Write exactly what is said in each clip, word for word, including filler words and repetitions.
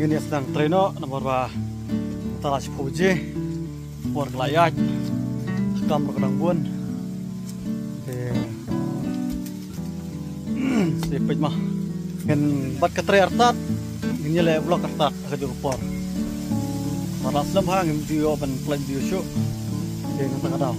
Ngi sdang trei noh namar ba ta la shiphew baje. Por ka la ïaid. Kam ruh ka dang bun. Te Sdang peit ma. Ngin bad ka trei artat, ngin ïa leh vlog artat ha kajuh ka por. Mar la slem ha ngim ju ïoh ban pynlait video shuh. Te nangta ka daw.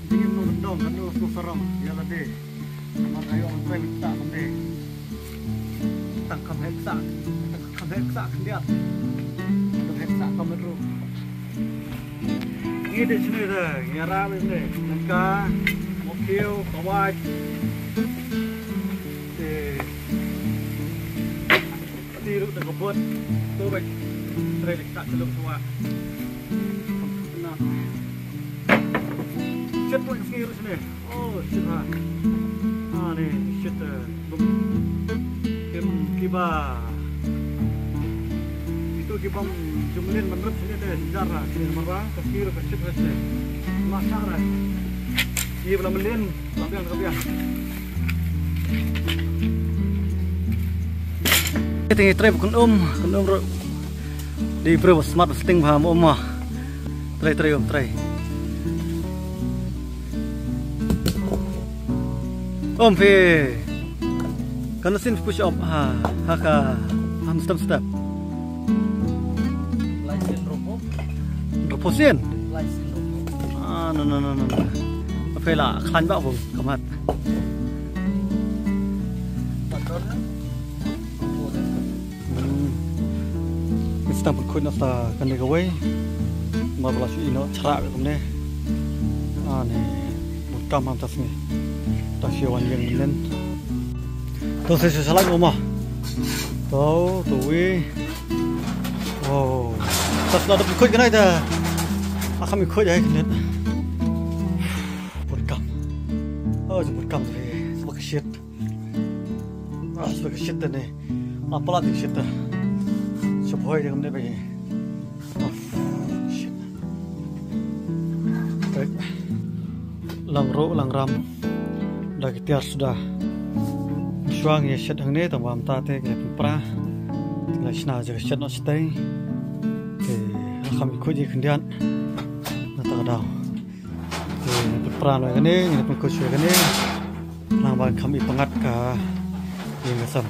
Ding im nong dong kan nong sarong ïa lade. Mar ayo trei mynta kumne. Tang kham hek sa, tang kham hek sa khyndiat. Tang hek sa kham ruh. Ngi dei shane da, ngi ïarap ïa ne, nangka, mokiew, kawai. Te, ti ruh da ka bot, to bai, trei lek sa cheluk suwa. Kham kham na. Chet point sngi ruh shane. Oh, shit ha. Ah, ne, shit, eh, bum. Kim kiba. Itu kibam jumlin ban rup sini te jar ha. Sini marang, ka kir, ka shit ha sini. Ma shah ha. Ki bala melin, lambiang ka biang. Kita ngi trei kun um, kun um ro. Di bro smart sting ha mo ma. Trei, trei, um, trei. Um, phi. Kan sin push up ha, ha ka, ham step step. Lai sin ropo. Ropo sin? Lai sin ropo. Ah, no, no, no, no, no. Phi la, klan ba bu, kamat. Patron. Hmm. Ngi sdang pynkhuid noh sa kane kawei. Mar ba la shu ïeh noh chra bad kumne. Ani bun kam ham ta sngi. Ta shu wan ïeng mynnin. To sa shu sa lait mo ma. To, to wi. Wow. Ta shu la da pynkhuid kane ta. Akam pynkhuid ai kane. Bun kam. Oh, bun kam ta. Sbak shit. Ah, sbak shit ta ne. Apa la dik shit ta. Shu bhoi ding ne bai. Ah, shit. Peit. Lang ro, lang ram. Da ki tiar suda. Shuwa ngi shet hangne tang ba mynta te ngi pynpra. Ngi shna ja ka shet noh shatei. Te, kham i khuid i khyndiat. Nangta ka daw. Te, ngi pynpra noh kane, ngi pynkuid shuwa kane. Nang ba kham i pyngat ka ïing ka sem.